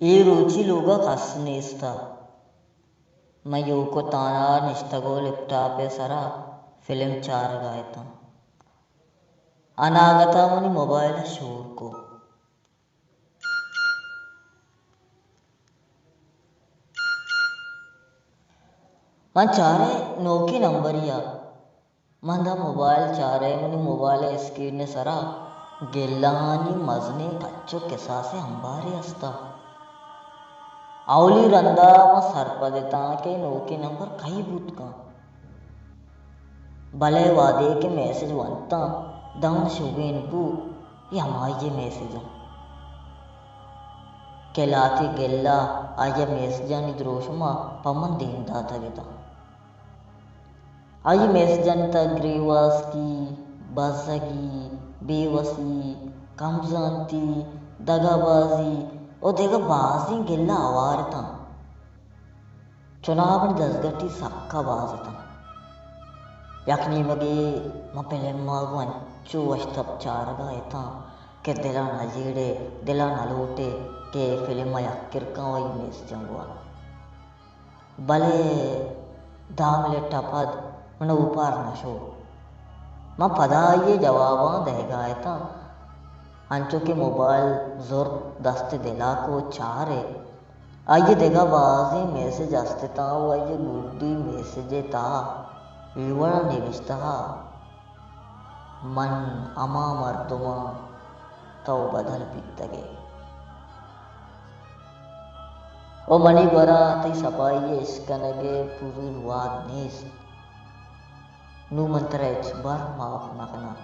اے روچی لوگ ءَ کس نیست ات۔ من یوک ءُ تہنا نشتگ ءُ لیپ ٹاپ ءِ سرا فلم چارگ ءَ اتاں۔ اناگت ءَ منی موبائل ءَ شور کو۔ من چاریں نوکیں نمبرے ءَ۔ من داں موبائل چارے، منی موبائل ءِ اسکرین ءِ سرا گلہانی مزنیں کچ ءُ کساسیں امبارے است ات۔ اولی رندا من سرپد اتاں کہ نوکیں نمبر کئی بوت کنت، بلے وہدے کہ میسج ونتاں، داں من شوبین بو، اے ہمائی ءِ میسج انت کہ لہتے گلہ آئی ءِ میسجانی دروشم ءَ پہ من دیم داتگ اتاں۔ آئی ءِ میسجانی تہا گریواسکی، بزگی، بے وسی، کمزانتی، دگہ بازی ءُ دگہ بازیں گلہ ہوار اتاں۔ چوناہا منی دزگٹی سکا باز اتاں۔ یک نیمگے من پلم ءَ گوں انچو وش تب چارگ ءَ اتاں کہ دل ءَ نہ جیڑے، دل ءَ نہ لوٹے کہ اے فلم ءَ یک کر کن ءُ اے میسجاں بوان۔ بلے دہ منٹ ءَ پد من اوپار نہ شو۔ من پدا آئی ءِ جواباں دئیگ ءَ اتاں۔ انچو کہ موبائل زرت دست ءِ دل ءَ کو چارے، آئی ءِ دگہ بازیں میسج است اتاں ءُ آئی ءِ گڈی میسج ءِ تہا اے وڑا نبشتہ ات، من ہما مردم آں تو بدل بیتگ ئے۔ ءُ منی گورا تئی صفائی ءِ اشکنگ ءِ پزول وہد نیست۔ نوں من ترا ہچبر معاف نہ کناں۔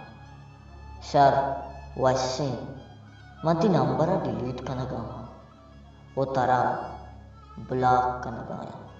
شر، وشیں، من تئی نمبر ءَ ڈیلیٹ کنگ ءَ آں ءُ ترا بلاک کنگ ءَ آں۔